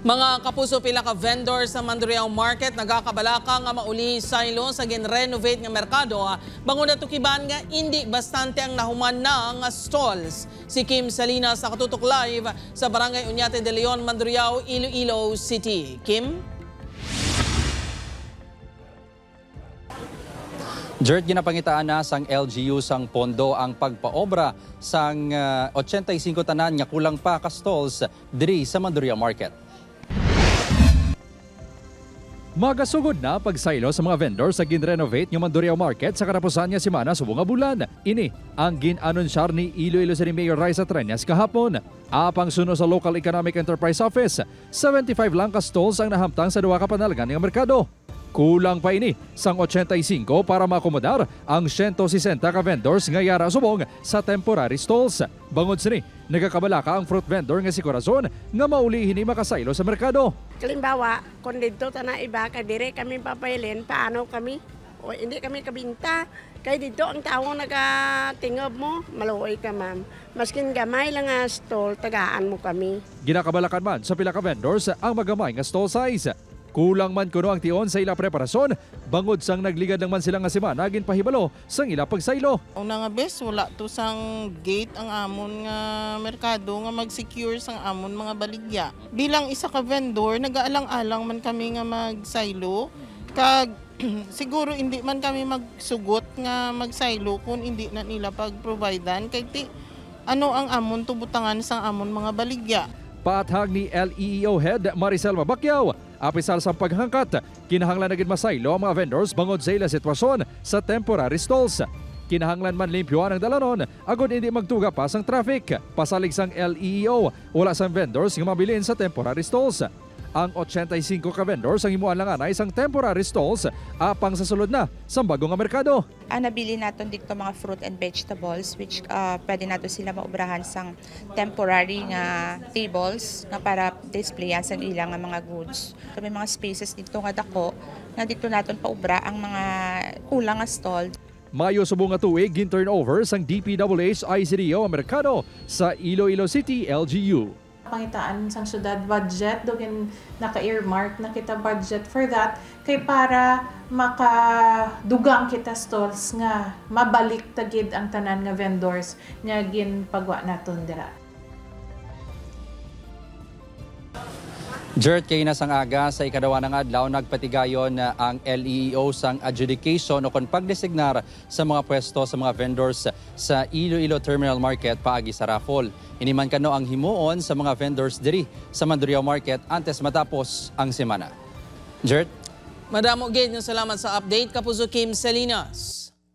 Mga kapuso, pila ka vendor sa Mandurriao Market nagakabalaka nga mauli silo sa gin-renovate nga merkado bangod natukiban nga hindi bastante ang nahuman na nga stalls. Si Kim Salinas nakatutok live sa Barangay Oñate de Leon, Mandurriao, Iloilo City. Kim? Gert, ginapangitaan na sang LGU sang pondo ang pagpaobra sang 85 tanan nga kulang pa ka stalls diri sa Mandurriao Market. Magasugod na pagsaylo sa mga vendor sa gin-renovate nga Mandurriao Market sa katapusan nga semana subong nga bulan. Ini ang gin-anunsyar ni Iloilo City Mayor Raisa Treñas kahapon. Apang suno sa Local Economic Enterprise Office, 75 lang ka stalls ang nahamtang sa duha ka panalagan nga merkado. Kulang pa ini sang 85 para maakomodar ang 160 ka vendors nga yara subong sa temporary stalls. Bangod sini, nagakabalaka ang fruit vendor nga si Corazon nga mauli hini makasaylo sa merkado. Kalimbawa, kung dito ta na iba ka dire kami papailin, paano kami? O hindi kami kabinta. Kay dito ang tao nagatingob mo, maluoy ka, ma'am. Maskin gamay lang nga stall, tagaan mo kami. Ginakabalakan man sa pila ka vendors ang magamay nga stall size. Kulang man kuno ang tion sa ila preparasyon, bangod sang nagligad lang man sila nga semana ginpahibalo sang ila pagsaylo. Una nga bes, wala to sang gate ang amon nga merkado nga mag-secure sang amon mga baligya. Bilang isa ka vendor, nagaalang-alang man kami nga magsaylo. Kag siguro hindi man kami magsugot nga magsaylo kung hindi na nila pag-providean kay ti ano ang amon tubutangan sang amon mga baligya. Paathag ni LEEO Head Maricel Mabakyaw, apisal sa paghangkat, kinahanglan na gid masaylo ang mga vendors bangod sa ila sitwasyon sa temporary stalls. Kinahanglan man limpyoan ang dalanon agod hindi magtuga pa sang traffic. Pasalig sang LEEO, wala sang vendors nga mabilin sa temporary stalls. Ang 85 ka vendors ang himuan lang anay sang temporary stalls apang sa sulod na sa bagong nga merkado. Ang nabili naton dito mga fruit and vegetables which pwede nato sila maobrahan sang temporary nga tables nga para displayan sang ilang nga mga goods. So, may mga spaces dito nga dako nga dito naton paobra ang mga kulang nga stall. Mayo subong nga tuig gin-turnover sang DPWH ICDO ang merkado sa Iloilo City LGU. Pangitaan sang syudad budget, dugin naka-earmark na kita budget for that kay para makadugang kita stalls nga mabalik tagid ang tanan nga vendors nga ginpagwa naton dira. Gert, kay sang aga sa ikadawa ng adlaw nagpatigayon ang LEEO sang adjudication o kon pagdesignar sa mga pwesto sa mga vendors sa Iloilo Terminal Market paagi sa raffle. Ini man kano ang himuon sa mga vendors diri sa Mandurriao Market antes matapos ang semana. Gert? Madamo gid nga salamat sa update, Kapuso Kim Salinas.